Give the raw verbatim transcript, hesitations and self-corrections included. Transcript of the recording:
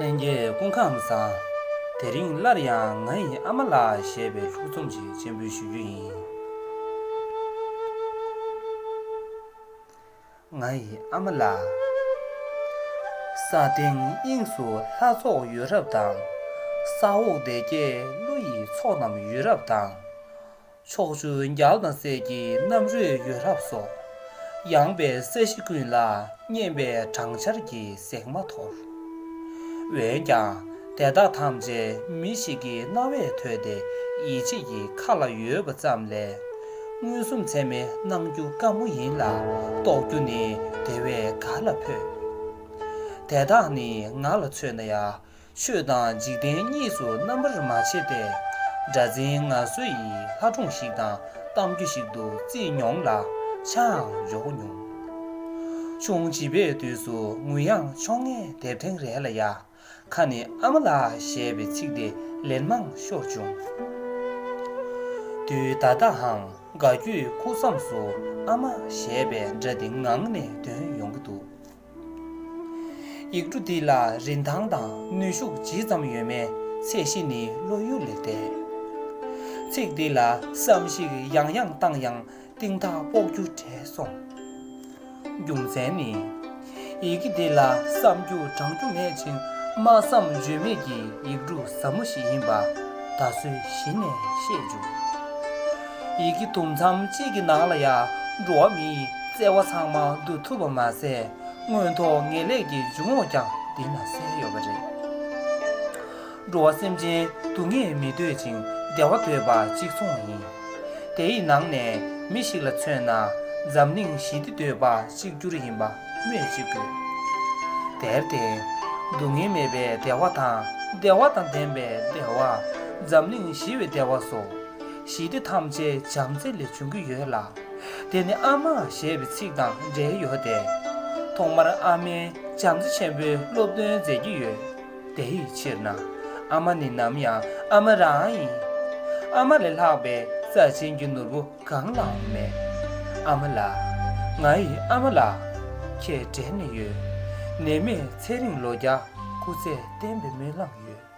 ལྷན་རྒྱས་སྐུ་ཁམས་བཟང་། དེ་རིང་སླར་ཡང་ང་ཡི་ཨ་མ་ལགས་ཞེས་པའི་ལྷུག་རྩོམ་ཞིག་སྤྱན་འབུལ་ཞུ་རྒྱུ་ཡིན། ང་ཡི་ཨ་མ་ལགས། ས་སྟེང་དབྱིངས་སུ་ལྷ་ཚོགས་ཡོད་རབས་དང་། ས་འོག་བདེ་སྐྱིད་ཀླུ་ཡི་ཚོགས་རྣམས་ཡོད་རབས་དང་། ཕྱོགས་བཅུ་རྒྱལ་དང་སྲས་ཀྱི་རྣམ་རོལ་ཡོད་རབས་སོ། ཡངས་པའི་ས་གཞི་ཀུན་ལ་སྙན་པའི་སྦྲང་ཆར་གྱི་ཟེགས་མ་འཐོར། འོན་ཀྱང་དེ་དག་ཐམས་ཅད་མི་ཞིག་གི་རྣ་བས་ཐོས་ཏེ་ཡིད་ཆེས་ཀྱི་ཁ་ལ་ཡོད་པ་ཙམ་ལས། མངོན་སུམ་ཚད་མའི་སྣང་རྒྱུ་དཀའ་མོ་ཡིན་ལ། རྟོགས་རྒྱུ་ནི་དེ་བས་ག་ལ་ཕོད། དེ་དག་ནི་ང་ལ་མཚོན་ན་ཡང་། ཆོས་དང་འཇིག་རྟེན་གཉིས་སུ་རྣམ་པར་མ་ཕྱེ་སྟེ། སྒྲ་འཛིན་ངལ་གསོ་ཡི་ལྷ་སྒྲུང་ཞིག་དང་གཏམ་རྒྱུད་ཞིག་ཏུ་བརྩིས་མྱོང་ལ་ཆའང་འཇོག་མྱོང་། ཆུང་བྱིས་པའི་དུས་སུ་ངུ་དབྱངས་ཕྱོགས་སྔའི་དེབ་ཕྲེང་རེ་ལ་ཡ། ཁ་ནས་ཨ་མ་ལགས་ཞེས་པའི་ཚིག་དེ་ལན་མང་ཤོར་བྱུང་། དུས་ད་ལྟའང་དགའ་སྐྱོའི་ཁུག་མཚམས་སུ་ཨ་མ་ཞེས་པའི་སྒྲ་དེ་ངང་ནས་འདོན་ཡོང་གི་འདུག། ཡིག་འབྲུ་འདི་ལ་རིན་ཐང་དང་ནུས་ཤུགས་ཇི་ཙམ་ཡོད་མེད་ཚད་གཞི་ནི་བློ་ཡུལ་ལས་འདས། ཚིག་འདི་ལ་བསམ་གཞིག་ཡང་ཡང་བཏང་ཡང་གཏིང་ཐག་དཔོག་རྒྱུ་བྲེལ་སོང་། རྒྱུ་མཚན་ནི། ཡི་གེ་འདི་ལ་བསམ་རྒྱུ་བགྲང་རྒྱུ་མེད་ཅིང་སྨྲ་བསམ་བརྗོད་མེད་ཀྱི་ཡིག་འབྲུ་ཟབ་མོ་ཞིག་ཡིན་པ་ད་གཟོད་གཞི་ནས་ཤེས་བྱུང་། ཡི་གེ་དུམ་མཚམས་གཅིག་གི་ནང་ལ་ཡང་འགྲོ་བ་མིའི་བརྩེ་བ་ཚང་མ་བསྡུ་ཐུབ་པ་མ་ཟད། མངོན་མཐོ་ངེས་ལེགས་ཀྱི་འཇུག་ངོགས་ཀྱང་འདི་ན་གསལ་ཡོད་པ་རེད། འགྲོ་བ་སེམས་ཅན་སྡུག་བསྔལ་མི་འདོད་ཅིང་བདེ་བ་འདོད་པ་གཅིག་མཚུངས་ཡིན། དེ་ཡི་ནང་ནས་མི་ཞིག་ལ་མཚོན་ན་འཛམ་གླིང་ཞི་བདེ་འདོད་པ་གཅིག་གྱུར་ཡིན་པ་སྨོས་ཅི་དགོས། དེར་བརྟེན། སྡུག་བསྔལ་མེད་པའི་བདེ་བ་དང་བདེ་བ་དང་ལྡན་པའི་བདེ་བ། འཛམ་གླིང་ཞི་བའི་བདེ་བ་སོགས་ཞི་བདེ་ཐམས་ཅད་བྱམས་བརྩེ་ལས་བྱུང་གི་ཡོད་ལ། དེ་ནི་ཨ་མ་ཞེས་པའི་ཚིག་དང་འབྲེལ་ཡོད་དེ། ཐོག་མར་ཨ་མས་བྱམས་བརྩེ་ཆེན་པོའི་སློབ་སྟོན་མཛད་ཀྱི་ཡོད། དེ་ཡི་ཕྱིར་ན་ཨ་མ་ནི་ནམ་ཡང་ཨ་མ་རང་ཡིན། ཨ་མ་ལས་ལྷག་པའི་རྩ་ཆེན་གྱི་ནོར་བུ་གང་ལའང་མེད། ཨ་མ་ལགས། ང་ཡི་ཨ་མ་ལགས། ཁྱེད་དྲན་ནས་ཡོད། ནད་མེད་ཚེ་རིང་ལོ་བརྒྱ། སྐུ་ཚེ་བརྟན་པའི་སྨོན་ལམ་ཡོད།